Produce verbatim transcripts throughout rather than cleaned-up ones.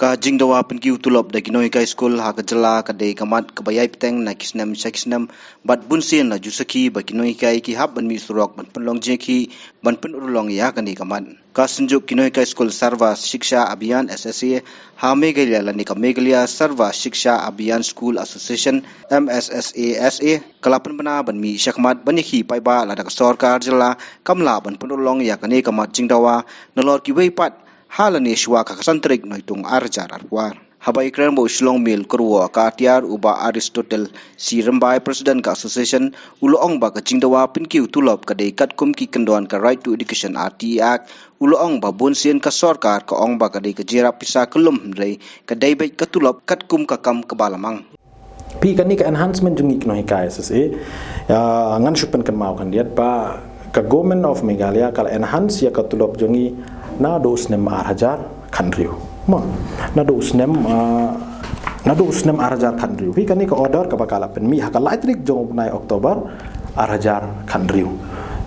Ka jingdawa pynkiew tulop da ki nonghikai skul ha ka jylla ka dei ka mat kaba ïai bteng na ki snem sha ki snem, bad bunsien la ju sakhi ba ki nonghikai ki hap ban mih surok ban pynlong jingkhih ban pynurlong ïa kane ka mat. Ka Synjuk ki nonghikai skul Sarva Shiksha Abhiyan, S S A, ha Meghalaya lane ka Meghalaya Sarva Shiksha Abhiyan School Association, M S S A S A, ka la pynbna ban mih shakhmat ban ïakhih paidbah lada ka sorkar jylla kam lah ban pynurlong ïa kane ka mat jingdawa nalor kiwei pat ha lane shuwa ka khatsan tarik Naitung ar hajar arphew ar. Haba ïakren bad u Shillong Mail Kyrwoh ka Artiar, u Bah Aristotle C Rymbai, President ka Association, u la ong ba ka jingdawa pynkiew tulop ka dei katkum ki kyndon ka Right to Education, R T E Act. U la ong ba bunsien ka sorkar ka ong ba ka dei ka jingïarap pisa kyllum, hynrei ka dei beit ka tulop katkum ka kam kaba la mang. Phi, kane ka enhancement jong ngi ki nonghikai S S A, ah, ngan shu pynkynmaw khyndiat ba ka Government of Meghalaya ka la enhance ïa ka tulop jong ngi naduh u snem ar hajar khathynriew. Mo, naduh u snem, ah, naduh u snem ar hajar khathynriew. Phi, kane ka order kaba ka la pynmih ha ka lai tarik jong u bnai October ar hajar khathynriew.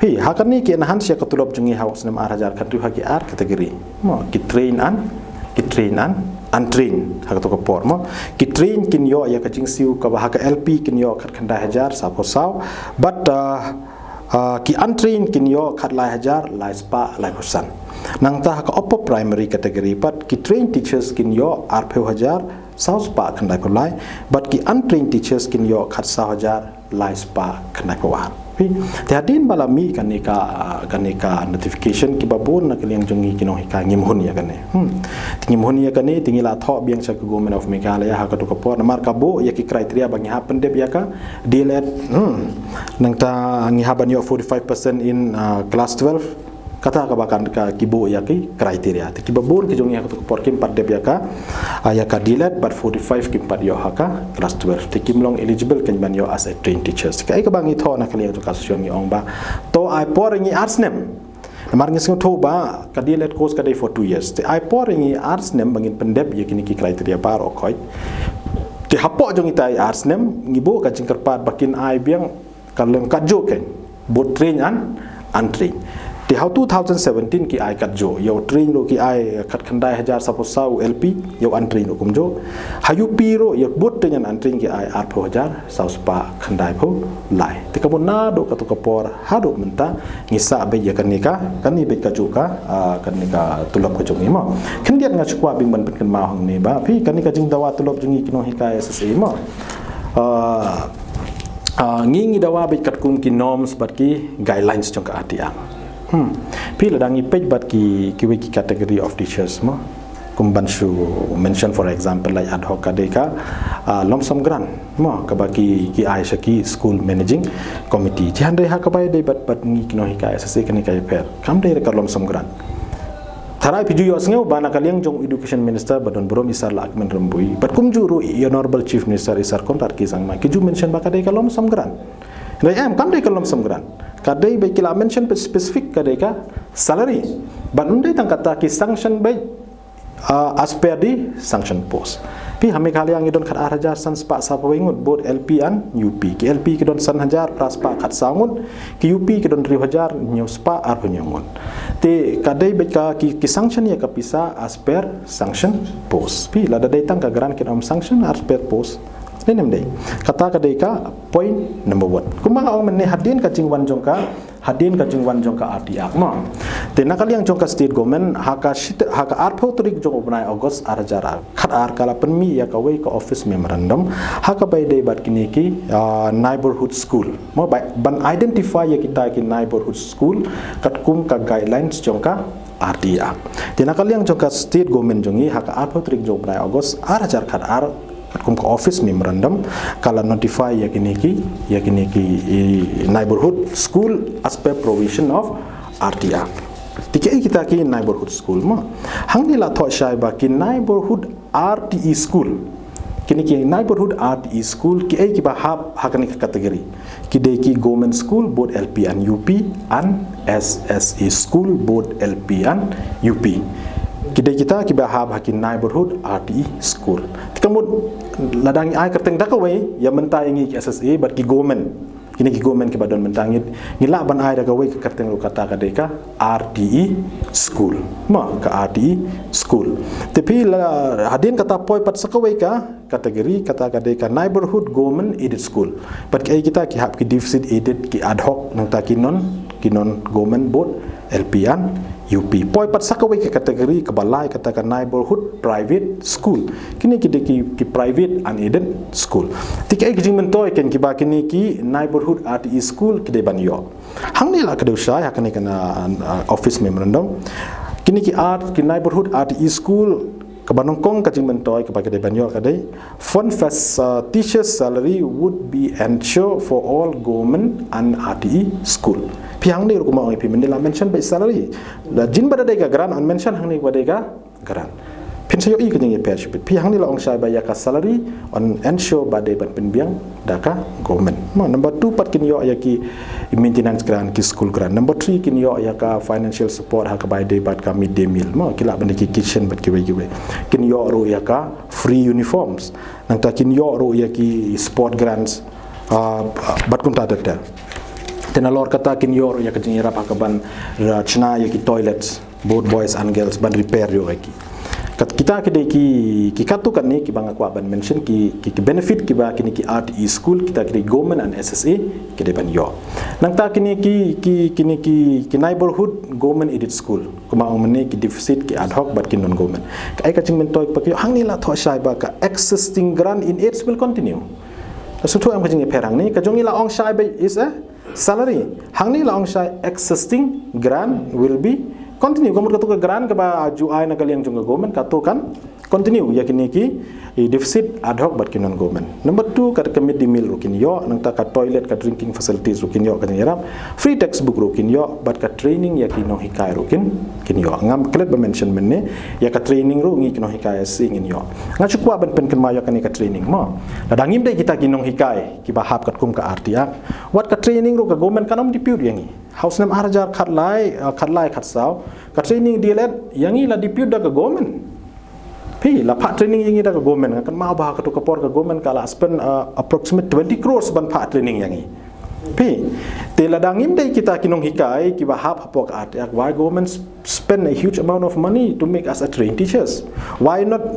Phi, ha kane ki enhance ïa ka tulop jong ngi ha u snem ar hajar khathynriew ha ki ar category. Mo, ki trained and, ki trained and untrained, ha kato ka por. Mo, ki trained kin ïoh ïa ka jingsiew kaba ha ka L P kin ïoh khatkhyndai hajar sawphew saw, bad, ah, ah, ki untrained kin ïoh khatlai hajar laispah laiphew san. Nangta ha ka upper primary category pat ki trained teachers kin ïoh arphew hajar sawspah khyndaiphew lai, bad ki untrained teachers kin ïoh khatsaw hajar laispah khyndaiphew ar. Phi, te hadien ba la mih kane ka, ah, kane ka notification, kiba bun na ka liang jong ngi ki nonghikai ngim hun ïa kane. Hmm. Te ngim hun ïa kane, te ngi la thoh biang sha ka Government of Meghalaya ha kato ka por, namar ka buh ïa ki criteria ba ngi hap pyndep ïa ka D El Ed. Hmm. Nangta ngi hap ban ïoh forty-five percent in, ah, class twelve. Kata kaba kan ka ki buh ïa ki criteria. Te kiba bun ki jong ngi ha kato ka por kim pat dep ïa ka, ah, ïa ka D El Ed, bad forty-five kim pat ïoh ha ka class twelve. Te kim long eligible kein ban ïoh as a trained teachers. Kaei kaba ngi thoh na ka liang jong ka association, ngi ong ba to ai por ïa ngi ar snem. Namar ngi sngewthuh ba ka D El Ed course ka dei for two years. Te ai por ïa ngi ar snem ba ngin pyndep ïa kine ki criteria baroh khoit. Te hapoh jong ita i ar snem ngi buh ka jingkyrpad ba kin ai biang ka lyngkot katjuh kein, both trained and untrained. Te ha u two thousand seventeen ki ai katjuh, ïa u trained ruh ki ai khatkhyndai hajar sawphew saw u L P, ïa u untrained ruh kumjuh. Ha U P ruh ïa both trained and untrained ki ai arphew hajar sawspah khyndaiphew lai. Te ka mut naduh kato ka por haduh mynta ngi sah beit ïa kane ka, kane beit kajuh ka, ah, kane ka tulop ka jong ngi mo. Khyndiat nga shu kwah biang ban pynkynmaw hangne ba phi, kane ka jingdawa tulop jong ngi ki nonghikai S S A mo. Ah, Ah, ngi ngi dawa beit katkum ki norms bad ki guidelines jong ka R T I. Hmm. Phi, lada ngi peit bad ki, kiwei ki category of teachers mo. Kum ban shu mention, for example, like ad hoc ka dei ka, ah, lump sum grant mo, kaba ki, ki ai sha ki school managing committee. Te hynrei ha kaba ïadei bad, bad ngi ki nonghikai S S A kane ka ïapher. Kam dei ka lump sum grant. Tharai phi ju ïohsngew ba na ka liang jong Education Minister ba don burom, i Sir Lahkmen Rymbui, bad kumjuh ruh i Honorable Chief Minister, i Sir Conrad K Sangma, ki ju mention ba ka dei ka lump sum grant. Hynrei em, kam dei ka lump sum grant. Ka dei beit, ki la mention beit specific ka dei ka salary. Bad ym dei tang kata, ki sanction beit, ah, as per the sanction post. Phi, ha Meghalaya ngi don khatar hajar san spah sawphew wei ngut, both L P and U P. Ki L P ki don san hajar phra spah khatsaw ngut, ki U P ki don hynriew hajar hynñiew spah arphew hynñiew ngut. Te ka dei beit ka ki, ki sanction ïa ka pisa as per sanction post. Phi, lada dei tang ka grant kin ym sanction as per post. Dei ne ym dei? Kata ka dei ka point number one. Kumba nga ong mynne, hadien ka jingwan jong ka, hadien ka jingwan jong ka R T I Act mo. Te na ka liang jong ka state government, ha ka shit-, ha ka arphew tarik jong u bnai August ar hajar khatar ka la pynmih ïa kawei ka office memorandum ha kaba ïadei bad kine ki, ah, neighborhood school mo, ba, ban identify ïa kita ki neighborhood school katkum ka guidelines jong ka R T I Act. Te na ka liang jong ka state government jong ngi, ha ka arphew tarik jong u bnai August ar hajar khatar, katkum ka office memorandum, ka la notify ïa kine ki, ïa kine ki, i, neighborhood school as per provision of R T I Act. Te kiei kita ki neighborhood school mo? Hangne la thoh shai ba ki neighborhood R T E school. Kine ki neighborhood R T E school kiei kiba hap ha kane ka category? Ki dei ki government school, both L P and U P, and S S A school, both L P and U P. Ki dei kita kiba hap ha ki neighborhood R T E school. Te ka mut lada ngi ai kyrteng da kawei, ïa mynta ïa ngi ki S S A bad ki government. Kine ki government kiba don mynta ngi, ngi lah ban ai da kawei ka kyrteng ruh kata ka dei ka R T E school. Ma ka R T E school. Te phi la hadien kata poi pat sa kawei ka category kata ka dei ka neighborhood government aided school. Pat ki ei kita ki hap ki deficit aided ki ad hoc nangta ki non, ki non government board L P and U P. Poi pat sa kawei ka category kaba lai kata ka neighborhood private school. Kine ki dei ki, ki private unaided school. Te ki ei ki jingmyntoi ken kiba kine ki neighborhood R T E school ki dei ban ïoh. Hangne la ka dei u shai ha kane ka na, uh, office memorandum. Kine ki art ki neighborhood R T E school kaba nyngkong ka jingmyntoi kaba ka dei ban ïoh ka dei fund for, uh, teachers salary would be ensured for all government and R T E school. Phi hangne ruh kumba ong ïa phi mynne la mention beit salary. La jin ba da dei ka grant un mention hangne ba dei ka grant. Phin sa ïohi ka jingïapher shibit. Phi hangne la ong shai ba ïa ka salary un ensure ba dei ban pynbiang da ka government. Ma number two pat kin ïoh ïa ki maintenance grant, ki school grant. Number three kin ïoh ïa ka financial support ha kaba ïadei bad ka midday meal. Ma ki lah ban dei ki kitchen bad kiwei kiwei. Kin ïoh ruh ïa ka free uniforms. Nangta kin ïoh ruh ïa ki sport grants. Ah, bad kumta ter ter. Te nalor kata kin ïoh ruh ïa ka jingïarap ha kaban, ah, shna ïa ki toilets, both boys and girls, ban repair ruh ïa ki. Kat kita ki dei ki, ki katto katne kiba nga kwah ban mention ki, ki, ki benefit kiba kine ki R T E school, kita ki dei government and S S A ki dei ban ïoh. Nangta kine ki, ki, kine ki, ki neighborhood government aided school, kumba ong mynne ki deficit, ki ad hoc bad ki non government. Ka ei ka jingmyntoi ba ki ïoh hangne la thoh shai ba ka existing grant in aids will continue. Sngewthuh em ka jingïapher hangne? Ka jong ngi la ong shai ba is a salary. Hangne la ong shai existing grant will be continue. Ka mut katu ka grant kaba ju ai na ka liang jong ka government katu kan continue ïa kine ki, i, deficit, ad hoc bad ki non government. Number two, ka, ka midday meal ruh kin ïoh, nangta ka toilet, ka drinking facilities ruh kin ïoh ka jingïarap. Free textbook ruh kin ïoh bad ka training ïa ki nonghikai ruh kin, kin ïoh. Ngam klet ba mention mynne ïa ka training ruh ngi ki nonghikai S S A ngin ïoh. Nga shu kwah ban pynkynmaw ïa kane ka training mo. Lada ngim dei kita ki nonghikai kiba hap katkum ka R T Act, wat ka training ruh ka government kan ym depute ïa ngi. Ha u snem ar hajar khatlai, eh, khatlai khatsaw, ka training D L Ed ïa ngi la depute da ka government. Phi, la phah training ïa ngi da ka government, nga kynmaw ba ha katu ka por ka government ka la spend, uh, approximate twenty crores ban phah training ïa ngi. Phi, te lada ngim dei kita ki nonghikai kiba hap hapoh ka R T Act, why government s-, spend a huge amount of money to make us a trained teachers? Why not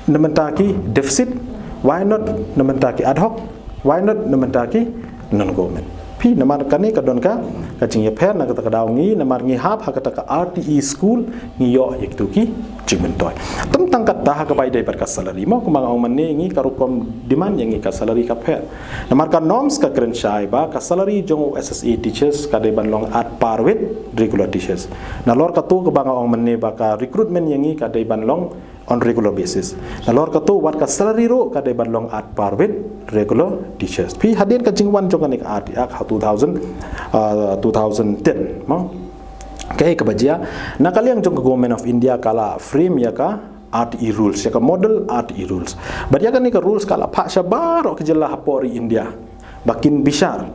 na bynta ki deficit? Why not na bynta ki ad hoc? Why not na bynta ki non government? Phi, namar kane ka don ka, ka jingïapher na kata ka daw ngi, namar ngi hap ha kata ka R T E school, ngi ïoh ïa kitu ki jingmyntoi. Tang tang kata ha kaba ïadei bad ka salary mo, kumba nga ong mynne ngi ka rukom demand ïa ngi ka salary ka pher. Namar ka norms ka kren shai ba ka salary jong u S S A teachers ka dei ban long at par with regular teachers. Nalor katu kaba nga ong mynne ba ka recruitment ïa ngi ka dei ban long on regular basis. Nalor katu wat ka salary ruh ka dei ban long at par with regular teachers. Phi, hadien ka jingwan jong kane ka R T Act ha two thousand, uh, two thousand ten mo. Kaei kaba jia, na ka liang jong ka Government of India ka la frame ïa ka R T E rules, ïa ka model R T E rules. Bad ïa kane ka rules ka la phah sha baroh ki jylla hapoh ri India ba kin bishar.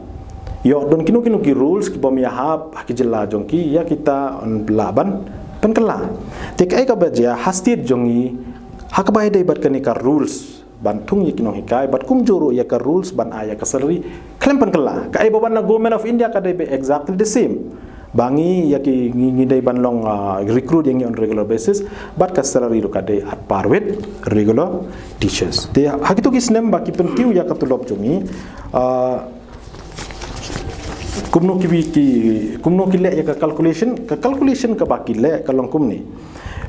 Ïoh don kino kino ki rules kibym ïahap ha ki jylla jong ki, ïa kita yn lah ban pynkylla. Te kaei kaba jia ha state jong ngi, ha kaba ïadei bad kane ka rules ban thung ïa ki nonghikai, bad kumjuh ruh ïa ka rules ban ai ïa ka salary, khlem pynkylla. Kaei ba wan na Government of India ka dei ba exactly the same. Ba ngi ïa ki, ngi, ngi dei ban long, ah, recruit ïa ngi on regular basis, bad ka salary ruh ka dei at par with regular teachers. Te ha kitu ki snem ba ki pynkiew ïa ka tulop jong ngi, ah, kumno ki, ki, kumno ki leh ïa ka calculation, ka calculation kaba ki leh ka long kumne.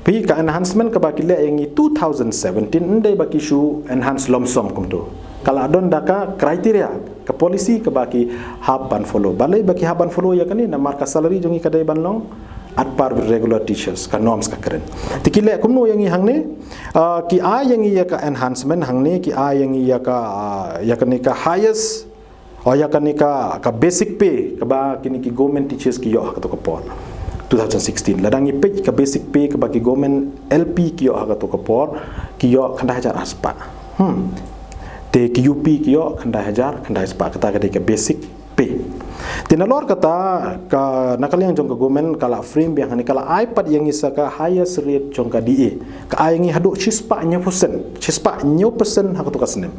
Phi, ka enhancement kaba ki leh ïa ngi two thousand seventeen, ym dei ba ki shu enhance lump sum kumtu. Ka la don da ka criteria, ka policy kaba ki hap ban follow. Balei ba ki hap ban follow ïa kane? Namar ka salary jong ngi ka dei ban long at par with regular teachers, ka norms ka kren. Te ki leh kumno ïa ngi hangne? Ah, ki ai ïa ngi ïa ka enhancement hangne, ki ai ïa ngi ïa ka, ah, ïa kane ka highest, oh, ïa kane ka, ka basic pay kaba kine ki government teachers ki ïoh ha kato ka por. Two thousand sixteen. Lada ngi peit ka basic pay kaba ki government L P ki ïoh ha kato ka por, ki ïoh khyndai hajar arspah. Hmm. Te ki U P ki ïoh khyndai hajar khyndai spah, kata ka dei ka basic pay. Te nalor kata ka na ka liang jong ka government ka la frame biang hangne, ka la ai pat ïa ngi sa ka highest rate jong ka D A. Ka ai ïa ngi haduh shispah hynñiew percent, shispah hynñiew percent ha kato ka snem.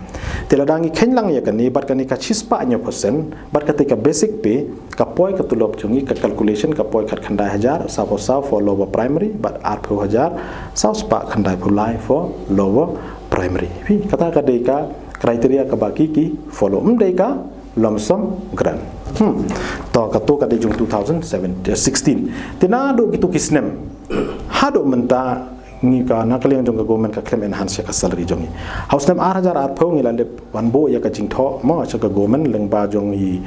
Te lada ngi kheiñ lang ïa kane bad kane ka shispah hynñiew percent bad kata ka basic pay, ka poi ka tulop jong ngi, ka calculation ka poi khatkhyndai hajar saw phew saw for lower primary bad arphew hajar saw spah khyndai phew lai for lower primary. Phi, kata ka dei ka criteria kaba ki ki follow. Ym dei ka lump sum grant. Hmm. To kato ka dei jong two thousand seven, eh, sixteen. Te naduh kito ki snem haduh mynta ngi ka na ka liang jong ka government ka khlem enhance ïa ka salary jong ngi. Ha u snem ar hajar arphew ngi la leh ban buh ïa ka jingthoh mo sha ka government lyngba jong i,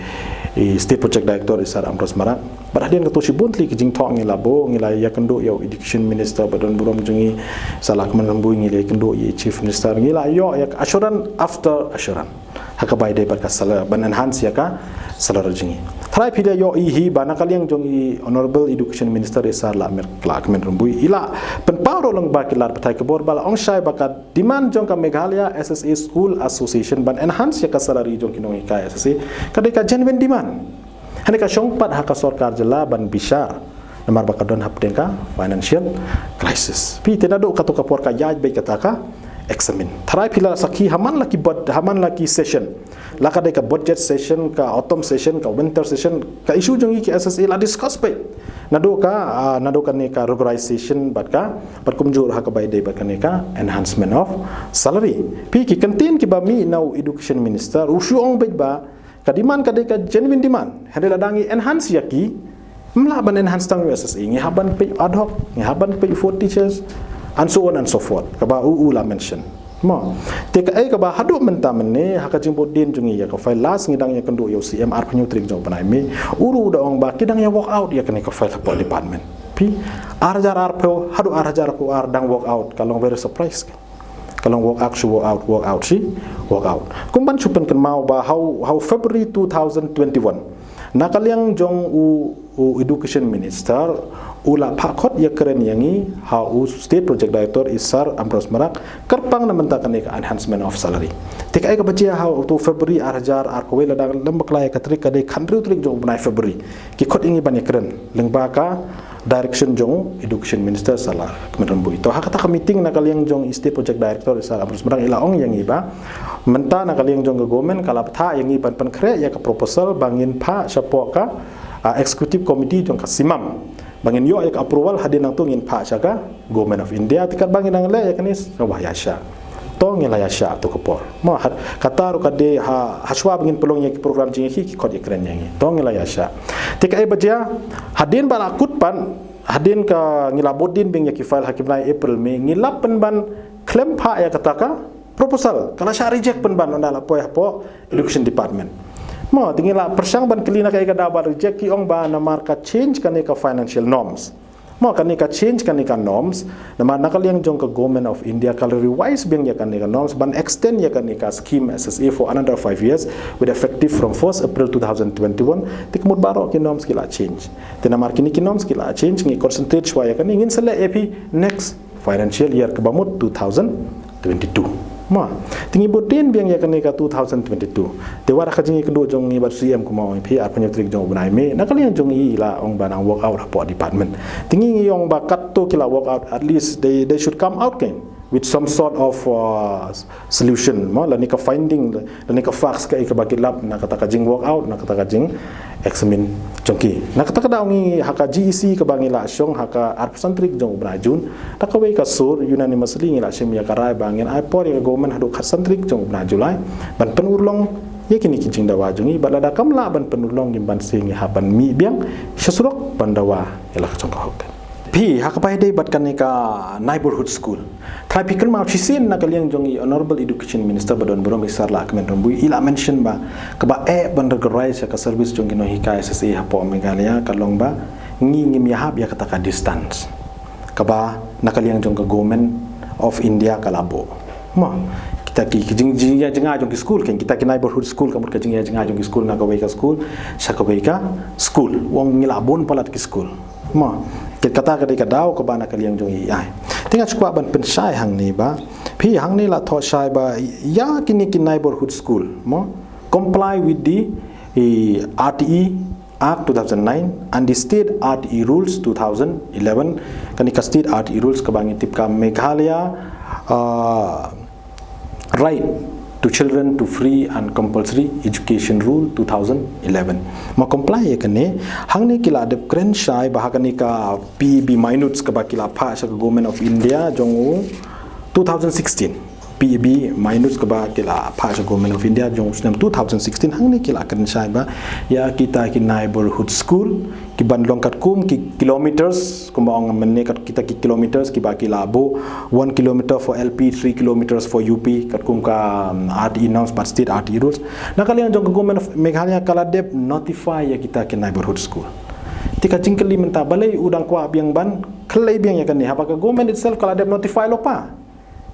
i State Project Director i Sir Ambrose Marak. Bad hadien kato shibun tylli ki jingthoh ngi la buh, ngi la ïakynduh ïa u Education Minister ba don burom jong ngi, Sir Lahkmen Rymbui, ngi la ïakynduh ïa i Chief Minister, ngi la ïoh ïa ka assurance after assurance ha kaba ïadei bad ka salary, ban enhance ïa ka salary jong ngi. Tharai phi la ïohi hi ba na ka liang jong i Honorable Education Minister i Sir Lahkmen, Lahkmen Rymbui i la pynpaw ruh lyngba ki lad pathai khubor ba la ong shai ba ka demand jong ka Meghalaya S S A School Association ban enhance ïa ka salary jong ki nonghikai S S A ka dei ka genuine demand. Hangne ka shong pat ha ka sorkar jylla ban bishar namar ba ka don hapdeng ka financial crisis. Phi, te naduh kato ka por ka ïaid beit kata ka examine. Tharai phi la sakhi ha man la ki bud-, ha man la ki session, la ka dei ka budget session, ka autumn session, ka winter session, ka issue jong ngi ki S S A la discuss beit. Naduh ka, ah, naduh kane ka regularization bad ka, bad kumjuh ha kaba ïadei bad kane ka enhancement of salary. Phi, ki kyntien kiba mih na u Education Minister, u shu ong beit ba ka demand ka dei ka genuine demand. Hynrei lada ngi enhance ïa ki, ym lah ban enhance tang ïa u S S A, ngi hap ban peit ad hoc, ngi hap ban peit fourth teachers, and so on and so forth, kaba u, u la mention. Mo, te kaei kaba haduh mynta mynne ha ka jingbud dien jong ngi ïa ka file, last ngi dang ïakynduh ïa u C M arphew hynñiew tarik jong u bnai May, u ruh u da ong ba ki dang ïa work out ïa kane ka file hapoh department. Phi, ar hajar arphew haduh ar hajar arphew ar dang work out, ka long very surprise. Ka long work out shi work out, work out shi work out. Kum ban shu pynkynmaw ba ha u, ha u February two thousand twenty-one, na ka liang jong u, u Education Minister u la phah khot ïakren ïa ngi ha u State Project Director i Sir Ambrose Marak kyrpang na mynta kane ka enhancement of salary. Te kaei kaba jia ha uto u February ar hajar arphew wei, lada ngam bakla ïa ka tarik ka dei khathynriew tarik jong u bnai February, ki khot ïa ngi ban ïakren lyngba ka direction jong u Education Minister Sir Lahkmen Rymbui. To ha kata ka meeting na ka liang jong i State Project Director i Sir Ambrose Marak i la ong ïa ngi ba mynta na ka liang jong ka government ka la bthah ïa ngi ban pynkhreh ïa ka proposal ba ngin phah shapoh ka, ah, executive committee jong ka simam ba ngin ïoh ïa ka approval, hadien nangto ngin phah sha ka Government of India. Te katba ngi dang leh ïa kane sa wah ïa sha. To ngi la ïa sha to ka por. Mo, ha kata ruh ka dei ha, ha shuwa ba ngin pynlong ïa ki program jingïakhih ki khot ïakren ïa ngi. To ngi la ïa sha. Te kaei ba jia, hadien ba la kut pat, hadien ka ngi la bud dien biang ïa ki file ha ki bnai April May, ngi la pynban khlem phah ïa kata ka proposal, ka la shah reject pynban ynda la poi hapoh Education Department. Mo, te ngi la pyrshang ban kylli na kaei ka daw ba reject, ki ong ba namar ka change kane ka financial norms. Mo, kane ka change kane ka norms, namar na ka liang jong ka Government of India ka la revise biang ïa kane ka norms ban extend ïa kane ka scheme S S A for another five years with effective from first April two thousand twenty-one. Te ka mut baroh ki norms ki la change. Te namar kine ki norms ki la change, ngi concentrate shuwa ïa kane, ngin sa leh ïa phi next financial year kaba mut two thousand twenty-two. Mo, te ngi bud dien biang ïa kane ka two thousand twenty-two. Te wat ha ka jingïakynduh jong ngi bad C M kumba ong ïa phi arphew hynñiew tarik jong u bnai May, na ka liang jong ngi la ong ba nang work out hapoh department. Te ngi ngi ong ba katto ki la work out, at least they, they should come out kein with some sort of, uh, solution, mo, lane ka finding, lane ka facts kaei kaba ki lap na kata ka jing work out, na kata ka jing examine jong ki. Na kata ka daw ngi ha ka G E C kaba ngi la shong ha ka arphew san tarik jong u bnai June, da kawei ka sur unanimously ngi la shim ïa ka rai ba ngin ai por ïa ka government haduh khatsan tarik jong u bnai July ban pynurlong ïa kine ki jingdawa jong ngi, bad lada kam lah ban pynurlong, ngim banse, ngi hap ban mih biang sha surok ban dawa ïa la ka jong ka hok. Phi, ha kaba ïadei bad kane ka neighborhood school, tharai phi kynmaw shisien na ka liang jong i Honorable Education Minister ba don burom i Sir Lahkmen Rymbui i la mention ba kaba eh ban regularise ïa ka service jong ki nonghikai S S A hapoh Meghalaya ka long ba ngi ngim ïahap ïa kata ka distance kaba na ka liang jong ka Government of India ka la buh. Mo, kita ki, ki jing, jingïa jngai jong ki school, kein kita ki neighborhood school, ka mut ka jingïa jngai jong ki school na kawei ka school sha kawei ka school. Ong ngi la bun palat ki school. Mo, kata ka dei ka daw kaba na ka liang jong i ai. Te nga sngewkwah ban pynshai hangne ba, phi, hangne la thoh shai ba ïa kine ki neighborhood school, mo, comply with the, eh, R T E Act two thousand nine and the State R T E Rules two thousand eleven. Kane ka State R T E Rules kaba ngi tip ka Meghalaya, uh, Right to Children to Free and Compulsory Education Rule two thousand eleven. Ma comply ïa kane, hangne ki la dep kren shai ba ha kane ka P E B minutes kaba ki la phah sha ka Government of India jong u two thousand sixteen. P E B minutes kaba ki la phah sha Government of India jong u snem two thousand sixteen, hangne ki la kren shai ba ïa kita ki neighborhood school ki ban long katkum ki kilometers, kumba ong mynne kat kita ki kilometers kiba ki la buh, one kilometer for L P, three kilometers for U P, katkum ka, um, R T E norms bad state R T E rules. Na ka liang jong ka Government of Meghalaya ka la dep notify ïa kita ki neighborhood school. Te ka jingkylli mynta, balei u dang kwah biang ban kylli biang ïa kane, haba ka government itself ka la dep notify lypa?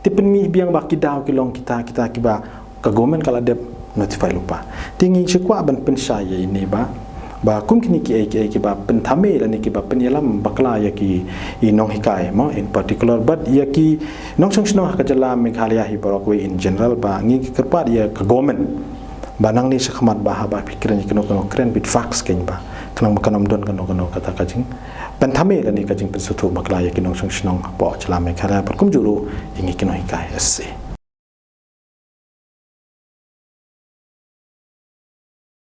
Te pynmih biang ba ki daw ki long kita, kita kiba ka government ka la dep notify lypa. Te ngi shu kwah ban pynshai ïa ine ba, ba kum kine kiei kiei kiba pynthame lane kiba pynïalam bakla ïa ki, i nonghikai mo in particular, bad ïa ki nongshong shnong ha ka jylla Meghalaya hi baroh kawei in general, ba ngi kyrpad ïa ka government ba nangne shakhmat ba haba phi kren ïa kano kano, kren bit facts kein ba, khnang ba kan ym don kano kano kata ka jingpynthame lane ka jingpynsngewthuh bakla ïa ki nongshong shnong hapoh jylla Meghalaya bad kumjuh ruh ïa ngi ki nonghikai as seh.